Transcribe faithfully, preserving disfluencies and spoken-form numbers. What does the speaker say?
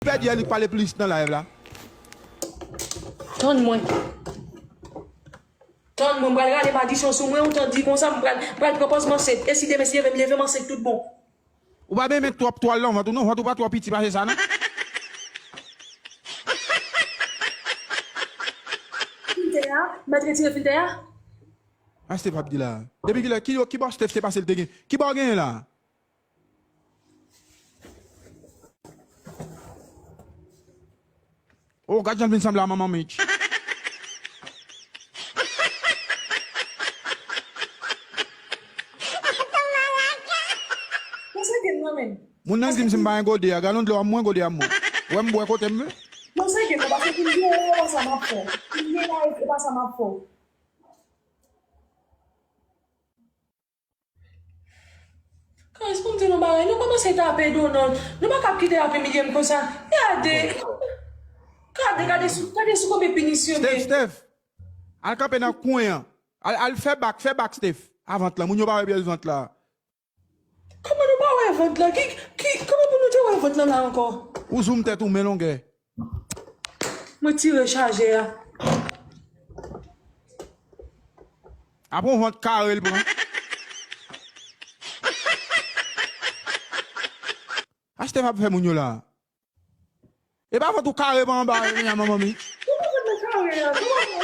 Pèdi a li k pale plis nan live la. Tann mwen. Tann mwen, m pral rale madichon sou mwen, ou tann di konsa, m pral, m pral pran pòz m ansent. E si demen, si Dye vle, m leve, m ansent tout bon. Ou pa bezwen met twòp twal nan vant ou non, vant ou pa twò piti pase sa non. Filtè a, m mèt retire filtè a. A Steph ap di la. Depi kilè, ki, ki bò Steph te pase l te gen? Ki bò w genyen la? Oh, gad jan l vin sanble a manman Mitch. Mwen se gen mwen menm. Moun nan di m si m pa gen gode a, galon dlo a mwen, gode a mwen. Wè m bwè kote m vle. Mwen se gen mwen, paske pou m gen e pa sa m ap fè. Pou m gen la e pa sa m ap fè. Guys, pou m di nou bagay, nou kòmanse tape do non. Nou pa kab kite y ap imilye m konsa. Gade. Gade, gade sou, gade sou konbyen pinisyon Steph, Steph. Al kanpe nan kwen an. Al, al fè bak, fè bak, Steph. A vant lan. Moun yo pa wè pyès vant la. Kòman nou pa wè vant lan? Ki, ki, kòman pou nou te wè vant lan la ankò? Ou zoom tèt ou, men longè. Mwen tire chaje a. Apre yon vant kare l pran. A Steph ap fè moun yo la. E pa vant ou kare pa anba, e, manman mi. Kòman vant lan kare a? Kòman